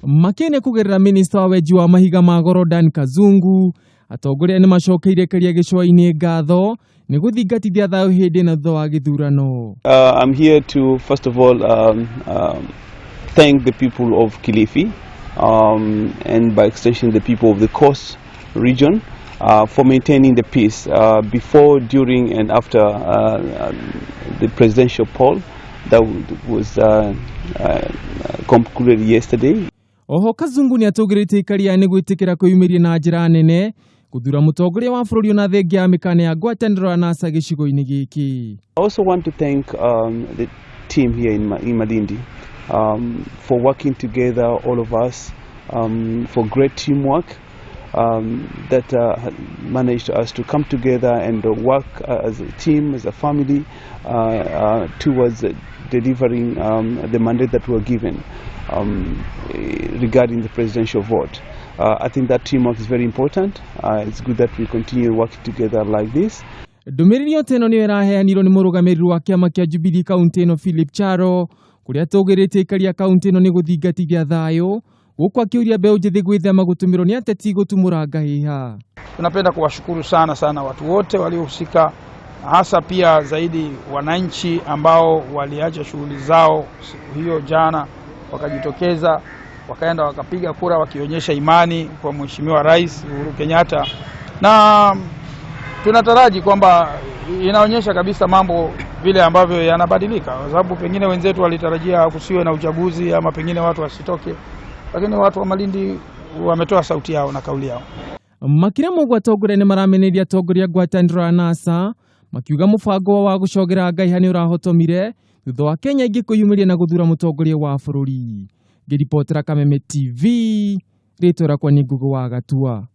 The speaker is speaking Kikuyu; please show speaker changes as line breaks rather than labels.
Makĩria kũgerera minista wa wenji wa mahiga ma goro Dan Kazungu, atongoria nĩ macokeire Karia gĩcũa-inĩ ngatho nĩ gũthingatithia thayũ hĩndĩ na thutha wa gĩthurano.
I'm here to first of all thank the people of Kilifi and by extension the people of the coast region for maintaining the peace before, during and after the presidential poll that was concluded yesterday.
Oho Kazungu nĩ atũgĩrĩtie ikaria nĩ gwĩtĩkĩra kwĩyumĩria na njĩra nene gũthura mũtongoria wa bũrũri ona thengia ya mĩkana ya ngwatanĩro ya NASA gĩcigo-inĩ gĩkĩ.
I also want to thank the team here in Malindi for working together, all of us, for great teamwork that managed us to come together and work as a team, as a family, towards delivering the mandate that we were given regarding the presidential vote. I think that teamwork is very important. It's good that we continue working together like this.
Ndũmĩrĩri o ta ĩno nĩyo ĩraheanirwo nĩ mũrũgamĩrĩri wa kĩama kĩa Jubilee kaunti ĩno Philip Charo, kũrĩa atũgĩrĩtie aikari a kaunti ĩno nĩ gũthingatithia thayũ, gũkũ akĩũria mbeũ njĩthĩ gwĩthema gũtũmĩrwo nĩ ateti gũtumũra ngahĩha.
Tunapenda kuwashukuru sana sana watu wote waliohusika, hasa pia zaidi wananchi ambao waliacha shughuli zao siku hiyo jana, wakajitokeza wakaenda wakapiga kura wakionyesha imani kwa Mheshimiwa Rais Uhuru Kenyatta, na tunataraji kwamba inaonyesha kabisa mambo vile ambavyo yanabadilika, kwa sababu pengine wenzetu walitarajia kusiwe na uchaguzi ama pengine watu wasitoke, lakini watu wa Malindi wametoa sauti yao na kauli yao.
Makĩria ma ũguo, atongoria nĩ maramenereria atongoria ngwatanĩro ya NASA makiuga mũbango wa gũcogera ngaiha nĩ ũrahotomire thutha wa Kenya ingĩ kwĩyumĩria na gũthura mũtongoria wa bũrũri. Ngĩribotera Kameme TV, rĩtwa rĩakwa nĩ Ngugi wa Gatua.